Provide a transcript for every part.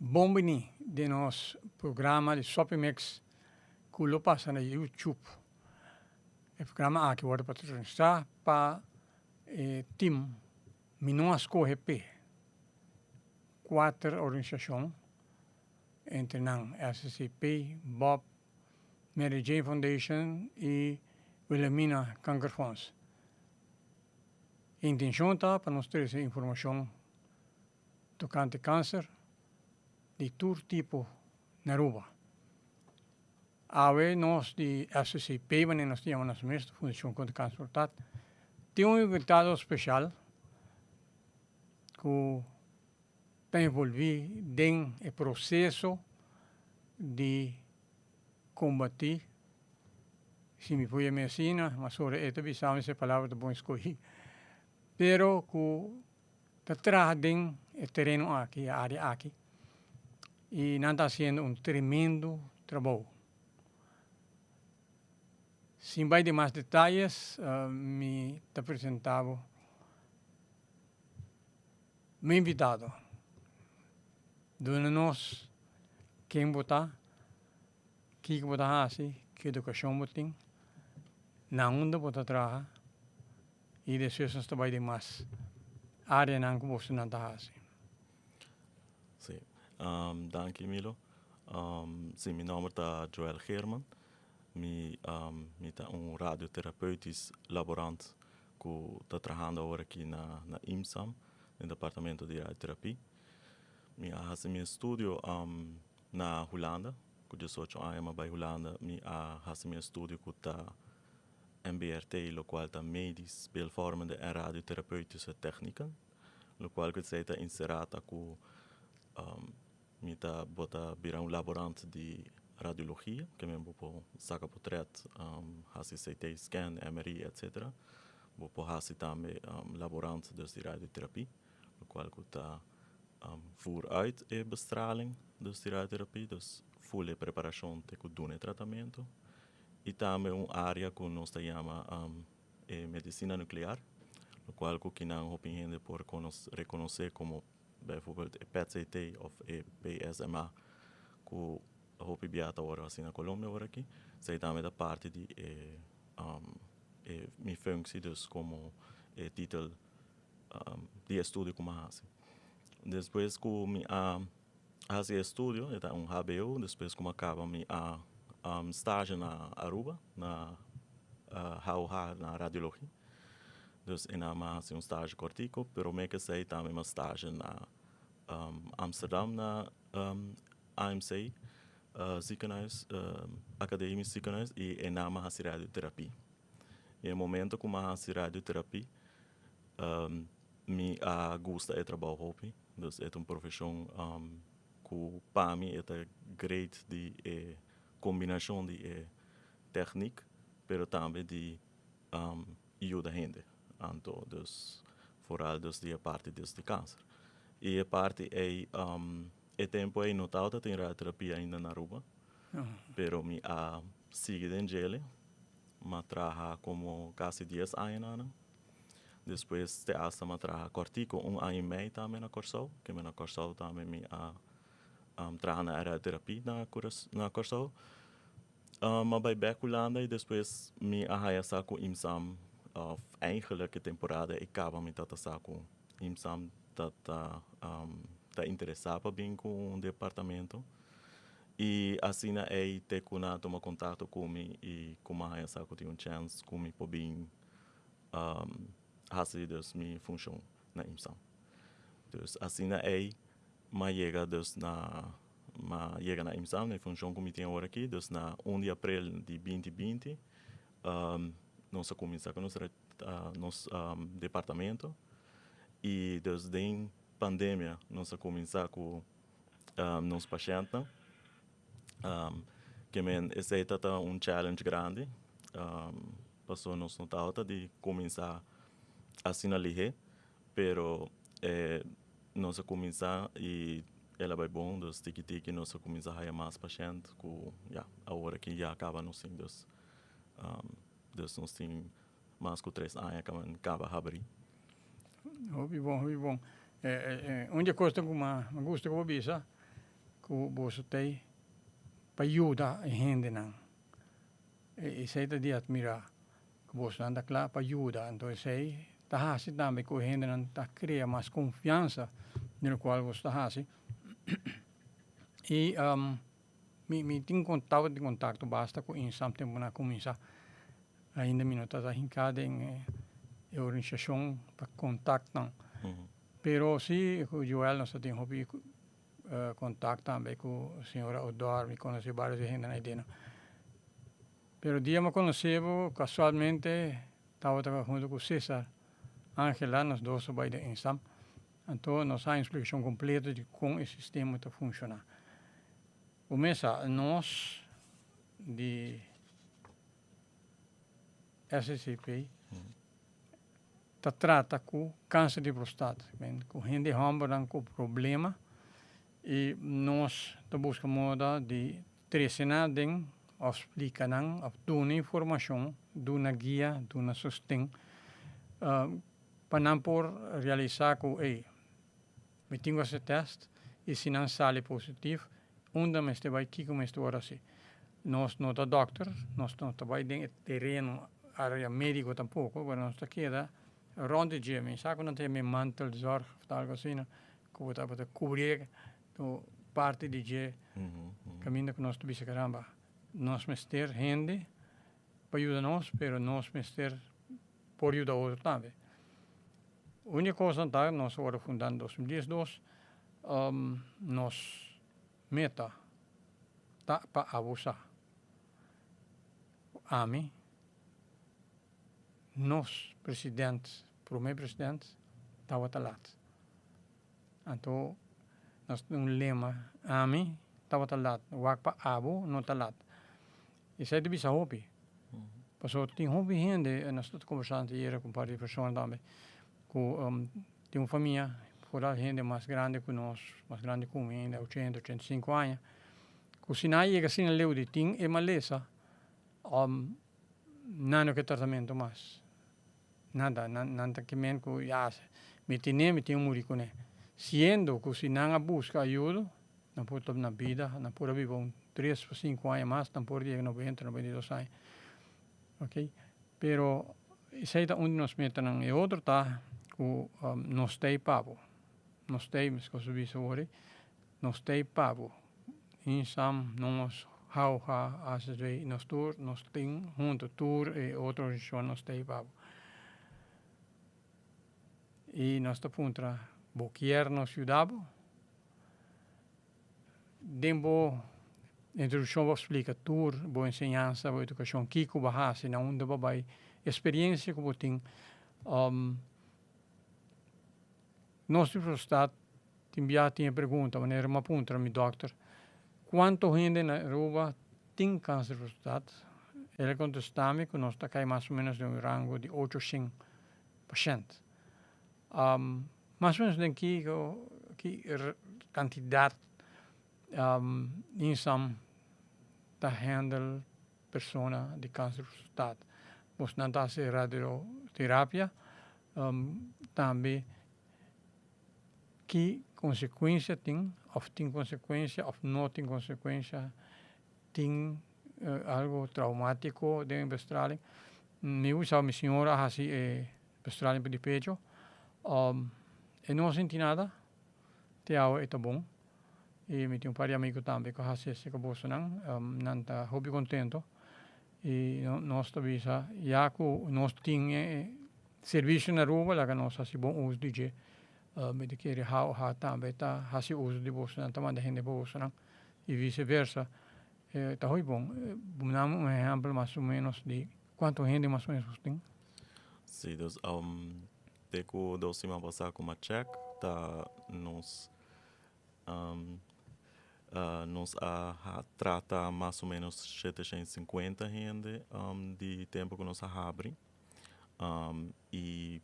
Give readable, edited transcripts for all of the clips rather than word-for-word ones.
Bon bini den nos programa di Sopi Mix ku lo pasa na YouTube. E programa aki wòrdu patronisá pa e tim Mi No A Skohe P'e, kuater organisashon, entre nan SCP, bob, Mary Jane Foundation i Wilhelmina Kankerfonds. E intenshon ta pa nos trese informashon tokante kanser di tur tipo na Aruba. Awe nos di FCCP, wanneer nos ta yama nos mes, Fundashon Kontra Kanser Portat, tin un invitado speshal ku ta envolví den e proseso di kombatí, si mi por yam'é asina, mas ora e ta bisa mi si e palabra ta bon eskohí, pero ku ta traha den e tereno aki, e área aki, i nan ta hasiendo un tremendo trabou. Sin bai den mas detayes, mi ta presentá bo mi invitado. Duna nos ken bo ta, kiko bo ta hasi, ki edukashon bo tin, na unda bo ta traha. I despues nos ta bai den mas areanan ku bosonan ta hasi. Sí. Danki Milo. Sí, mi nomber ta Joel Geerman. Mi mi ta un radioterapeutisch laborant ku ta trahando awor aki na na IMSAM, den departamento di radioterapie. Mi a hasi mi estudio na Hulanda. Ku diesocho aña mi a bai Hulanda, mi a hasi mi estudio ku ta MBRT, locual ta Medisch Beeldvormende en Radiotherapeutische Technieken, locual cu esey ta encera ta cu mi ta bo ta bira un laborant di radiologia, ke men bo por saca potret, haci CT scan, MRI, etcetera. Bo por haci tambe laborant dus di radioterapie, locual cu ta voer uit e bestraling dus di radioterapie, dus ful e preparacion te cu duna e tratamento. I tambe un área ku nos ta yama e medisina nuklear, lokual ku kinan hopi hende por rekonosé komo beivoorbeeld e PET-CT òf e PSMA ku hopi bia ta wòrdu hasi na Colombia awor aki. Esei tambe ta parti di e e mi functie dus komo e titel di estudio ku mi a hasi. Despues ku mi a hasi estudio, e ta un hbo, despues ku mi a kaba mi a stage na Aruba, na HOH na radiologie. Dus e nan mi a hasi un stage kortiko, pero me kesei tambe mi a stage na Amsterdam na AMC ziekenhuis, Academisch ziekenhuis, i e nan mi a hasi radioterapie. I e momento ku mi a hasi radioterapie Mi a gusta e trabou hopi, dus e ta un profeshon ku pa mi e ta great di e kombinashon di e tèknik pero tambe di yuda hende. Anto dus foral dus di e parti dus di kanser. I e parti ei e tempu ei no tabata tin radioterapia ainda na Aruba pero mi a sigui den djele, mi a traha komo kasi dies aña nan. Despues te hasta mi a traha kòrtiku un aña i mei tambe na Kòrsou, ke mi na Kòrsou tambe mi a traha na área di terapia na na Kòrsou. Mi a bai bèk Hulanda i despues mi a haña sa ku IMSAM òf eigenlijk e temporada ei kaba mi tabata sa ku IMSAM ta ta ta interesá pa bin ku un departamento i asina ei te ku nan a tuma kontakto ku mi i ku mi a haña sa ku tin un chèns ku mi por bin hasi dus mi funshon na IMSAM. Dus asina ei m'a yega dus na m'a yega na IMSAM na e funshon ku mi tin awor aki dus na un di aprel di binti binti nos a kuminsá ku nos nos departamento i dus den pandemia nos a kuminsá ku nos pashèntnan. Ke men esei ta ta un challenge grandi pasobra nos no tabata di kuminsá asina lihé pero nos a kuminsá i el a bai bon dus tiki tiki nos a kuminsá haya mas pashènt ku ya awor aki ya kaba nos tin dus dus nos tin mas ku tres aña kaba habrí. Hopi bon hopi bon. Un di e kosnan ku mi a gusta ku bo bisa. Ku boso t'ei pa yuda e hendenan. Esei ta di atmirá, ku bosonan ta kla pa yuda. Anto esei ta hasi tambe ku e hendenan ta krea mas konfiansa den lokual boso ta hasi. I mi mi tin tabatin kontakto basta ku INSAM tempu nan a kuminsá. Ainda mi no ta ta hinká den e organisashon pa kontaktnan. Pero si ku Joel nos ta tin hopi contact tambe cu señora Odor, mi conoce varios di hendenan aydena. Pero dia mi a conoce bo, casualmente tabata hunto cu Cesar Angela, nos dos a bay den Insam, anto nos haña un explicacion completo di con e sistema ta funciona. Bo mes sa, nos di SCP ta trata ku kanser di prostat, ku hende hòmbernan ku problema i nos ta buska moda di trese nan aden òf splika nan òf duna informashon, duna guia, duna sosten pa nan por realisá ku ey, mi tin ku hasi tèst i si nan sali positif unda mester bai, kiko mester wòrdu hasi. Nos no ta dòkter, nos no ta bai den e tereno area médiko tampoko, pero nos ta keda rònt di dje. Mi sa ku nan ta yama e mantelzorg òf algu asina, ku bo ta kubri parti di dje kaminda ku nos ta bisa karamba, nos mester hende pa yuda nos, pero nos mester por yuda otro tambe. Úniko kosnan ta, nos a wòrdu fundá na 2012, nos meta ta pa abusá. Ami, nos president, prome president, tabata lat. Anto nos tin un lema, ami tabata lat, wak pa abo no ta lat. Esei ta bisa hopi. Pasobra tin hopi hende, nos ta kombersá anteayer ku un par di persona tambe, ku tin un famia, foral hende mas grandi ku nos, mas grandi ku mi ainda, 80, 85 aña, ku si nan a yega asina leu di tin e malesa, nan no ke tratamentu mas. Nada, nan nan ta kimen ku ya, mi tine, mi tin muri kuné. Siendo ku si nan a buska ayudo, nan por ta na bida, nan por a biba un tres pa sinku aña mas, nan por yega 90, 92 aña. Ok, pero esei ta un di nos metanan. E otro ta ku nos ta ei pa bo. Nos ta ei, meskos bo bisa awor ei, nos ta ei pa bo. Insam, nos, Jauja, AZV, nos tur, nos tin hunto tur e otro organisashon nos ta ei pa bo. I nos ta puntra, bo kier nos yuda bo? Den bo introdukshon bo a splika tur bo enseñansa, bo edukashon, kiko bo a hasi, na unda bo a bai, esperiensia ku bo tin. Nos di Prostat tin bia tin e pregunta, manera mi a puntra mi dòkter, kuantu hende na Aruba tin kanser di prostat? El a kontestá mi ku nos ta kai mas o ménos den un rango di 800 pashènt. Mas o ménos den ki ki kantidat INSAM ta handle persona di kanser di prostat? Bosnan ta hasi radioterapia? Tambe ki konsekuensia tin òf tin konsekuensia òf no tin konsekuensia? Tin algo traumátiko den e bestraling? Mi usa mi señora a hasi e bestraling di pecho. E no a sinti nada. Te awe e ta bon. I mi tin un par di amigo tambe ku a hasi esei ku bosonan. Nan ta hopi kontento. I nos ta bisa ya ku nos tin e servisio na Aruba laga nos hasi bon uso di dje. Mi ta kere HOH tambe ta hasi uso di bosonan, ta manda hende pa bosonan i vise versa. Ta hopi bon. Bo nan un ehèmpel mas o ménos di kuantu hende mas o ménos nos tin? Sí, dus te ku dos siman pasá ku m'a chèk ta nos nos a trata mas o ménos 750 hende di tempu ku nos a habri i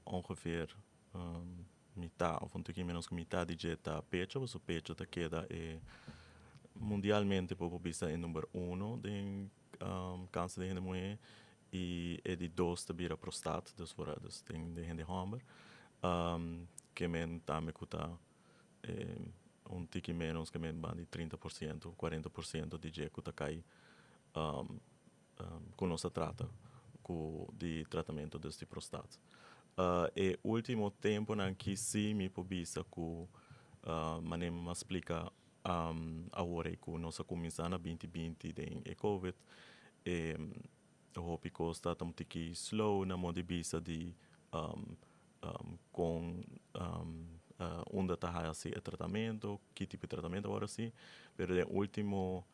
ongeveer mitá òf un tiki ménos ku mitá di dje ta pecho, pasobra pecho ta keda e mundialmente por por bisa e number uno den kanser di hende muhé i e di dos ta bira prostat, dus ora dus den hende hòmber. Ke men tambe ku ta. Un tiki menos ke men banda di 30%, 40% di dje ku ta kai ku nos ta trata ku di tratamentu dus di prostat. E ultimo temponan ki si mi por bisa ku manera mi a splika awor ei ku nos a kuminsá na binti binti den e covid e hopi kos ta un tiki slow na modo di bisa di kon unda ta hasi e tratamentu, ki tipo di tratamentu a wòrdu hasi, pero den ultimo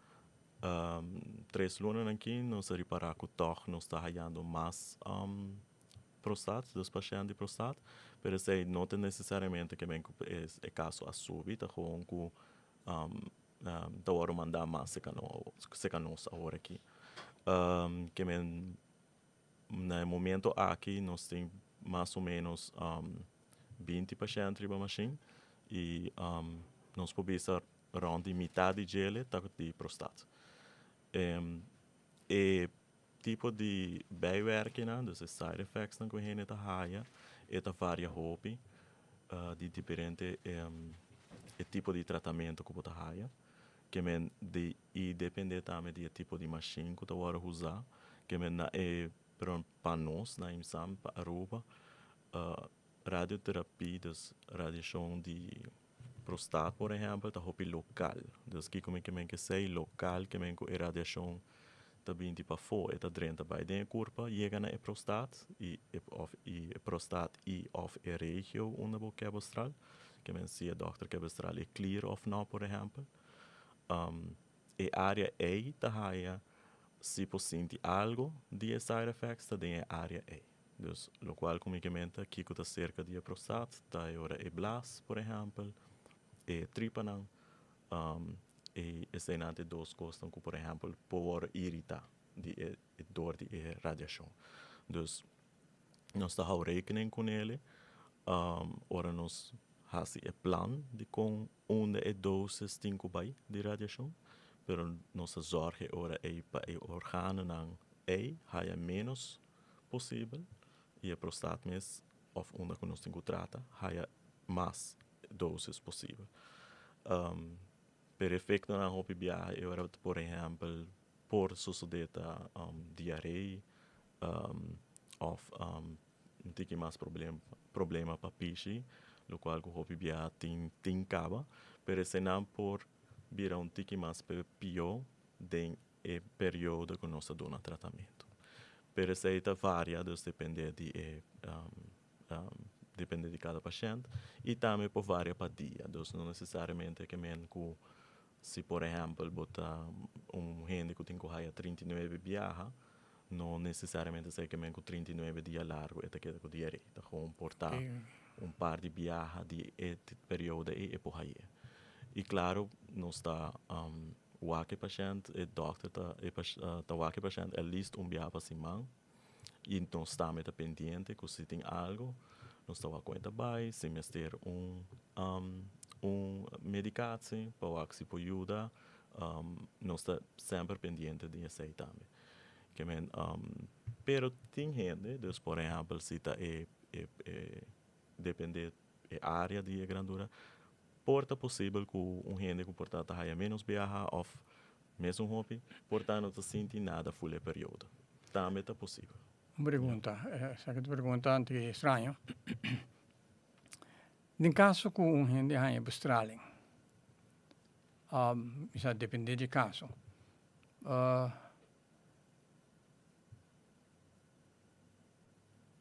tres lunanan aki nos a ripará ku tòg nos ta hayando mas prostat, dus pashènt di prostat, pero esei no ta nesesariamente ke men ku e kaso a subi, ta gewoon ku ta wòrdu mandá mas serka nos awor aki. Ke men na e momento aki nos tin mas o menos 20 pashènt riba mashin i nos por bisa rònt di mitad di djele ta di prostat. E tipo di bijwerkingnan, dus e side effectsnan ku hende ta haya, e ta varia hopi di diferente e tipo di tratamentu ku bo ta haya. Ke men di i depende tambe di e tipo di mashin ku ta wòrdu usá. Ke men na e pero pa nos na IMSAM pa Aruba radioterapia, dus radiashon di prostat por ehèmpel ta hopi lokal. Dus kiko mi ke men ke esei lokal ke men ku e radiashon ta binti pafó, e ta drenta bai den e kurpa yega na e prostat i òf i e prostat i òf e regio unda bo ke bostral. Ke men si e dòkter ke bestral e klier òf nò por ehèmpel. E área ei ta haya si por sinti algo di e side effects ta den e área ei. Dus lokual ku mi ke menta kiko ta serka di e prostat ta e ora e blas por ehèmpel, e tripanan, e eseinan ta e dos kosnan ku por ehèmpel por wòrdu iritá di e dor di e radiashon. Dus nos ta hou rekening kunele ora nos hasi e plan di kon unda e dosis tin ku bai di radiashon, pero nos ta zòrg e ora ei pa e organonan ei haya ménos posibel i e prostat mes òf unda ku nos tin ku trata haya mas dosis posibel. Pero efektonan hopi biaha e ora por ehèmpel por sosodé ta diarei òf un tiki mas problema pa pishi, lokual ku hopi biaha tin tin kaba, pero esenan por bira un tiki mas pió den e periodo ku nos ta duna tratamentu. Pero esei ta varia, dus depende di e depende di kada pashènt i tambe por varia pa dia, dus no nesesariamente ke men ku si por ehèmpel bo ta un hende ku tin ku haya 39 biaha, no nesesariamente esei ke men ku 39 dia largu e ta keda ku diaré. Ta gewoon por ta un par di biaha di e periodo ei e por haye. I klaro nos ta wak e pashènt, e dòkter ta e ta wak e pashènt at least un biaha pa siman i nos tambe ta pendiente ku si tin algu nos ta wak kon e ta bai, si mester un un medikatie pa wak si por yuda, nos ta semper pendiente di esei tambe. Ke men pero tin hende, dus por ehèmpel si ta e e e depende e área di e grandura, por ta posibel ku un hende ku por ta ta haya ménos biaha òf mesun hopi, por ta no ta sinti nada ful e periodo. Tambe ta posibel. Un pregunta, esaki ta pregunta anti straño. Den kaso ku un hende haña bestraling, mi sa depende di e kaso,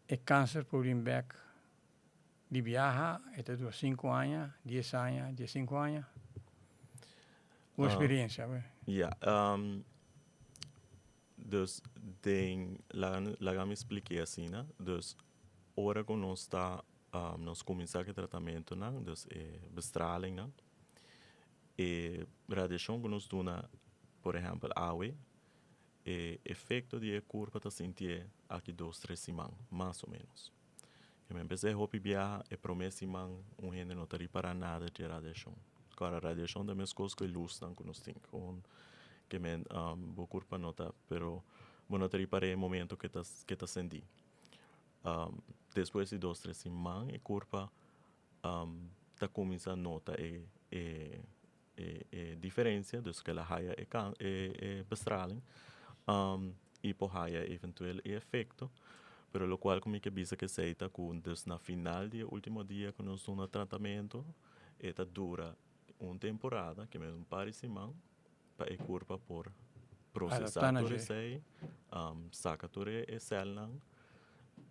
e kanser por bin bek di biaha, e ta dura sinku aña, dies aña, diesinku aña? Bo experiencia. Ya, dus den, laga mi spliké asina, dus ora ku nos ta, nos kuminsá ku e tratamentunan, dus e bestralingnan, e radiashon ku nos duna, por ehèmpel awe, e efekto di e kurpa ta sintié aki dos tres siman, mas o ménos. E men p'esei hopi biaha e promé siman un hende no ta ripará nada dje radiashon. Kòrda radiashon ta meskos ku e lusnan ku nos tin. Gewoon ke men bo kurpa no ta, pero bo no ta ripar'é e momento ke ta ke ta sendí. Despues di dos tres siman e kurpa ta kuminsá nota e. e diferencia, dus cu el a haya e bestraling y por haya eventueel e efecto. Pero locual cu mi ke bisa cu esey ta cu dus na final di e ultimo dia cu nos duna tratamento, e ta dura un temporada, ke men un par di siman, pa e curpa por procesa Adapta na tur dje. Esey, saca tur e celnan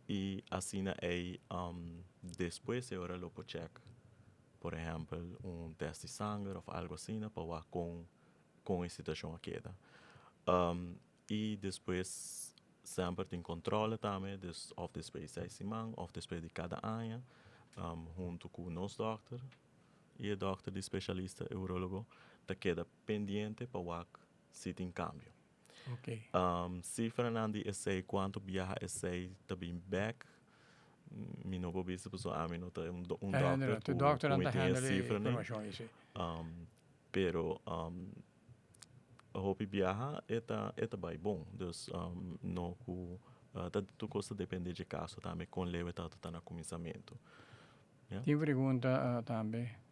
y asina ey despues e ora lo por check, por ehempel, un test di sanger of algo asina pa wak con e situacion a keda. Y despues semper tin controle tambe, dus of despues di 6 siman of despues di cada aña, hunto cu nos dokter y e dokter di specialista urologo ta keda pendiente pa wak si tin cambio. Cifranan di esey, cuanto biaha esey ta bin back, mi no por bisa pasobra ami no ta un dokter Tu dokter cu nan mi ta tin e handle cifranan. Informacion esey. Pero hopi biaha e ta bay bon. Dus no cu ta tur cos ta depende di caso tambe, con leu e ta na cuminsamento. Ja? Tin pregunta tambe.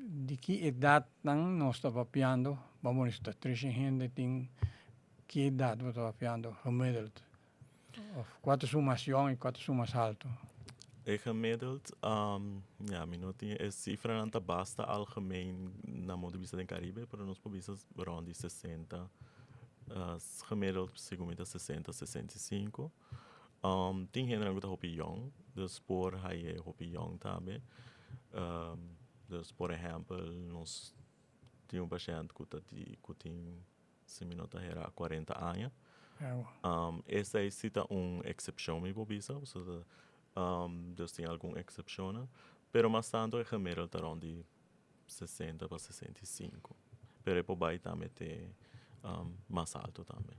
Di ki edad nan nos ta papiando? Ban pone ta tres hende tin, ki edad bo ta papiando gemiddeld? Of cua ta su mas jong y cua ta su mas halto? E gemiddeld, ja, mi no tin e cifranan, ta basta algemeen na modo di bista den Caribe, pero nos por bisa rond di 60, gemiddeld segun mi ta 60, 65. Tin hende ku ta hopi jong, dus por haye hopi jong tambe. Dus por ehempel, nos tin un pashent ku tin, si mi no ta hera, 40 aña. Esey si ta un excepcion, mi por bisa, so, dus tin algun excepcion, pero mas tanto e gemiddeld ta rond di 60 pa 65. Pero e por bay tambe te mas halto tambe.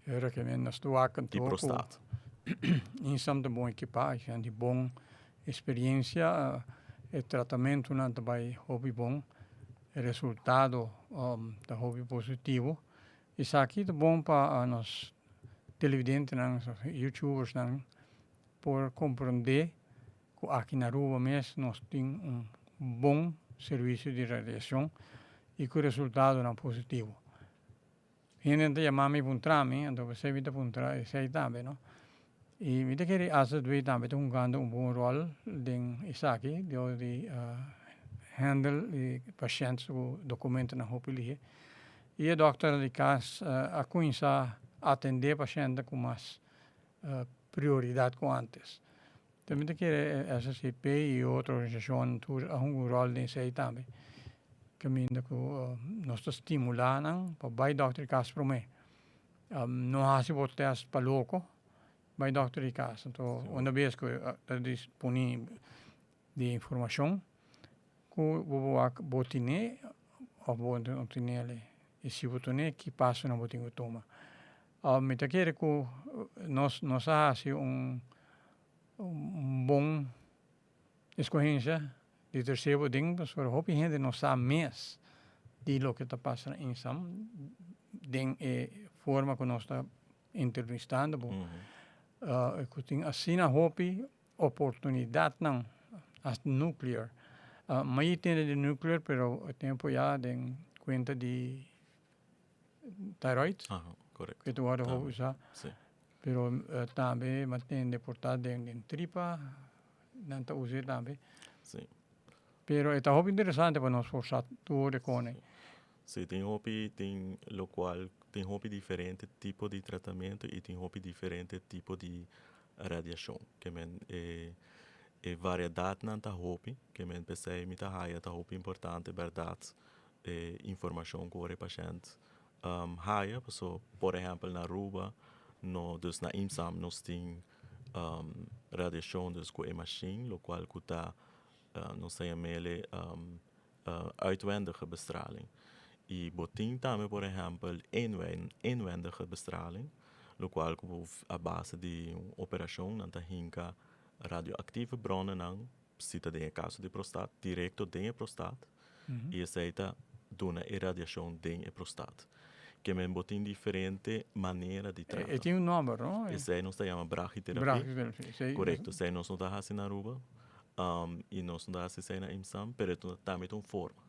Era ke men nos tuakan Di prostaat. IMSAM ta bon ekipa, di bon experiencia, e tratamentonan ta bay hopi bon, e resultado ta hopi positivo. Esaki ta bon pa nos televidentenan, YouTubersnan, por comprende cu aki na Aruba mes nos tin un bon servicio di radiacion y cu resultadonan positivo. Hende ta yama mi puntra mi, anto pesey mi ta puntra esey tambe, no? Y mi ta kere AZW tambe ta hungando un bon rol den esaki, door di handle e pashent su documentonan hopi lihe. Y e dokter di cas a cuminsa atende pashent cu mas prioridad cu antes. Tambe ta kere SSCP y otro organisacion tur a hunga un rol den esey tambe. Caminda cu nos ta stimula nan pa bay dokter di cas prome. No haci bo test pa loco, bay dokter di cas. Anto, una bes cu ta disponi di informacion, cu bo wak bo tine of bo no tine y si bo tine, ki pasonan bo tin cu tuma. Mi ta kere cu nos a haci un bon escogencia di tercero ding, pasobra hopi hende no sa mes di loke ta pasa na IMSAM den e forma cu nos ta entrevistando bo. Cu tin asina hopi oportunidadnan hasta nuclear. Mi tende di nuclear, pero tempo ya den cuenta di thyroid. Aha, correcto. Cu ta wordo usa. Pero tambe mi a tende por ta den tripa, nan ta usa tambe. Pero e ta hopi interesante pa nos por sa tur e cosnan. Si, tin hopi, tin locual tin hopi diferente tipo di tratamento y tin hopi diferente tipo di radiacion. Ke men e variedadnan ta hopi, ke men pesey mi ta haya ta hopi importante, berdad, e informacion cu e pashent haya, so, por ehempel, na Aruba, no, dus na IMSAM nos tin radiacion dus cu e machine, locual cu ta nos ta yam'e uitwendige bestraling. Y bo tin tambe, por ehempel, inwendige bestraling, locual cu a base di un operacion nan ta hinca radioactieve bronnen, si ta den caso di prostaat, directo den e prostaat, y esey ta duna e radiacion den e prostaat. Ke men bo tin diferente manera di trata. E tin un nomber, no? Esey nos ta yama brachytherapie. Brachytherapie. Correcto, esey nos no ta haci na Aruba. Y nos no ta haci esey na IMSAM, pero tambe ta un forma.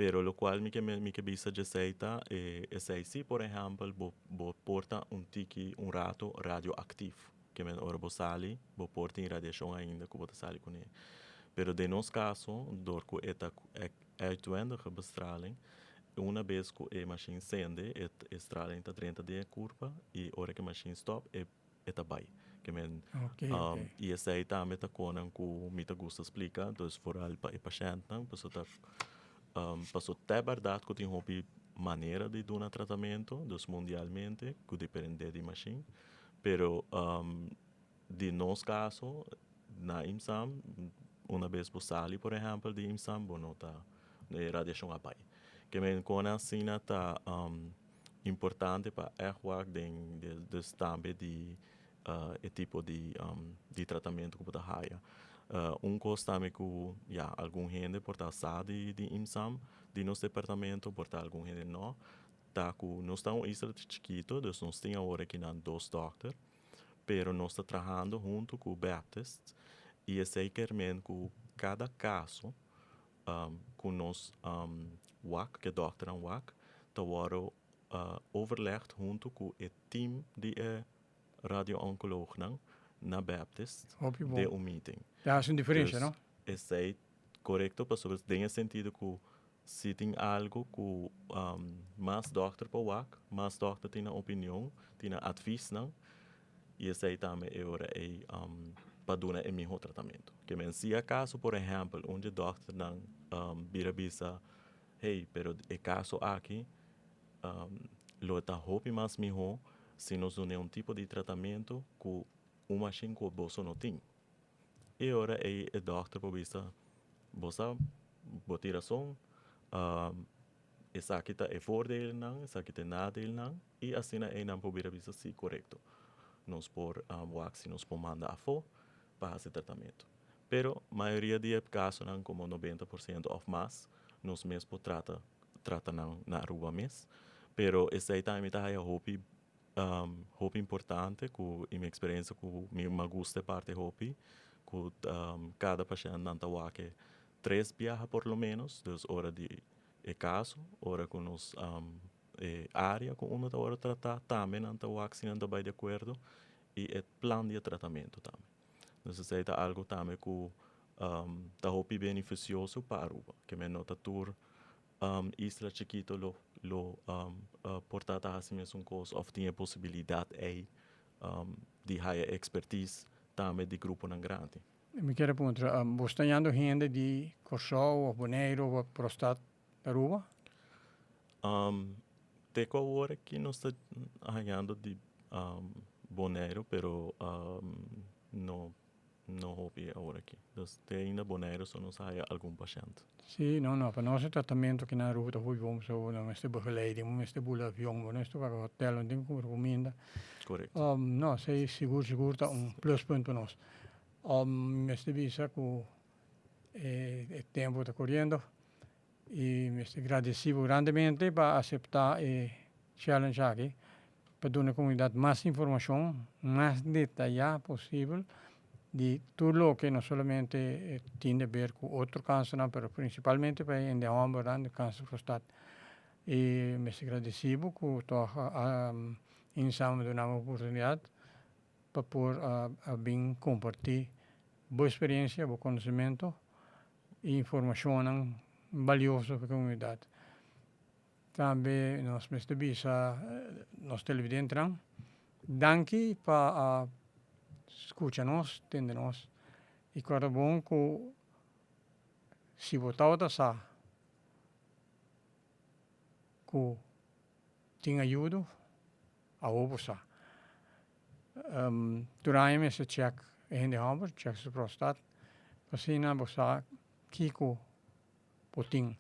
Pero locual mi ke bisa di esey ta, esey si, por ehempel, bo por ta un tiki un rato radioactief. Kemen ora bo sali, bo por tin radiacion ainda cu bo ta sali cune. Pero den nos caso, door cu e ta uitwendige bestraling, una vez cu e machine sende, e straling ta drenta den curpa y ora cu e machine stop, e ta bay. Kemen y esey tambe ta cosnan cu mi ta gusta splica, dus vooral pa e pashentnan, paso ta paso ta berdad cu tin hopi manera di duna tratamento, dus mundialmente, cu depende di machine, pero den nos caso, na IMSAM, una vez bo sali, por ehempel, di IMSAM, bo no ta e radiacion a bay. Kemen con asina ta importante pa echt wak den dus tambe di e tipo di tratamento cu bo ta haya. Un cos tambe cu, ja, algun hende por ta sa di IMSAM, di nos departamento, por ta algun hende no, ta cu nos ta un isla chikito, dus nos tin awor aki nan dos dokter, pero nos ta trahando hunto cu Baptist y esey kermen cu cada caso cu nos wak, cu dokternan wak, ta wordo overlegd hunto cu e team di e radio-oncoloognan na Baptist Hopi bon. Den un meeting. Ja, is un diferencia, Dus, no? Esey corecto, pasobra den sentido cu si tin algo cu mas dokter por wak, mas dokter tin opinion, tin advies nan, y esey tambe e ora e pa duna e miho tratamento. Kemen si acaso, por ehempel, un di dokternan bira bisa, "Hey, pero e caso aki lo ta hopi mas miho si nos duna un tipo di tratamento cu un machine cu boso no tin." E ora e dokter por bisa, "Boso, bo tin rason, esaki ta e voordeelnan, esaki ta e nadeelnan," y asina e nan por bira bisa, "Si, corecto. Nos por wak si nos por manda afo pa haci tratamento." Pero mayoria di casonan, como 90% of mas, nos mes por trata nan na Aruba mes. Pero esey tambe ta haya hopi importante cu e mi experiencia cu mi a gusta parti hopi cu cada pashent nan ta wak tres biaha por lo menos, dus ora di e caso, ora cu nos e area cu unda ta ora trata, tambe nan ta wak si nan ta bay di acuerdo y e plan di tratamento tambe. Dus esey ta algo tambe cu ta hopi beneficioso pa Aruba, kemen no ta tur isla chikito lo por ta haci mesun cos of tin e posibilidad ey di haya expertise tambe di gruponan grandi. Mi kier puntra, bo ta hayando hende di Corsou of Boneiro of Prostat Aruba? Te cu awor aki nos ta hayando di Boneiro, pero no hopi awor aki. Dus te ainda Boneiro so nos haya algun pashent. Si, no, pa nos tratamento aki na Aruba ta hopi bon, so no mester begeleiding, no mester bula avion, no mester paga hotel, no tin cu cuminda. Corecto. No, esey sigur sigur ta un pluspunt pa nos. Mester bisa cu e tempo ta coriendo y mester gradici grandemente pa acepta e challenge aki pa duna e comunidad mas informacion, mas detaya posibel di tur loke no solamente tin di haber cu otro cancernan, pero principalmente pa hende hombernan di cancer prostat. Y mester gradici bo cu toch IMSAM duna un oportunidad pa por bin comparti bo experiencia, bo conocimento y informacionnan valioso pa e comunidad. Tambe nos mester bisa nos televidentenan, danki pa scucha nos, tende nos y corda bon cu si bo tabata sa cu tin ayudo, awor bo sa. Tur aña mester check e hende homber, check su prostat, asina bo sa kico bo tin.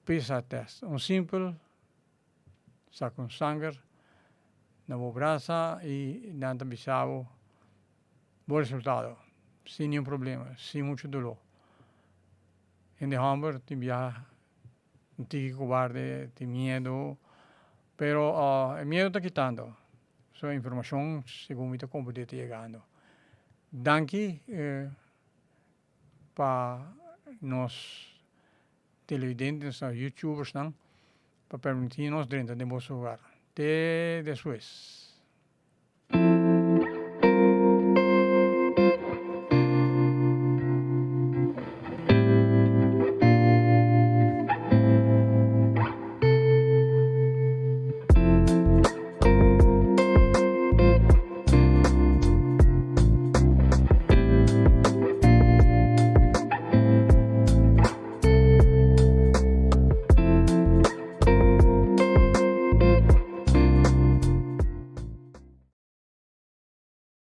PSA test, un simpel saca un sanger na bo brasa y nan ta bisa bo bo resultado, sin ningun problema, sin mucho dolor. Hende homber tin biaha un tiki cobarde, tin miedo, pero e miedo ta kitando. So informacion segun mi ta comprende ta yegando. Danki pa nos. televidente, nos YouTubers nan, pa permití nos drenta den boso hogar. Te despues.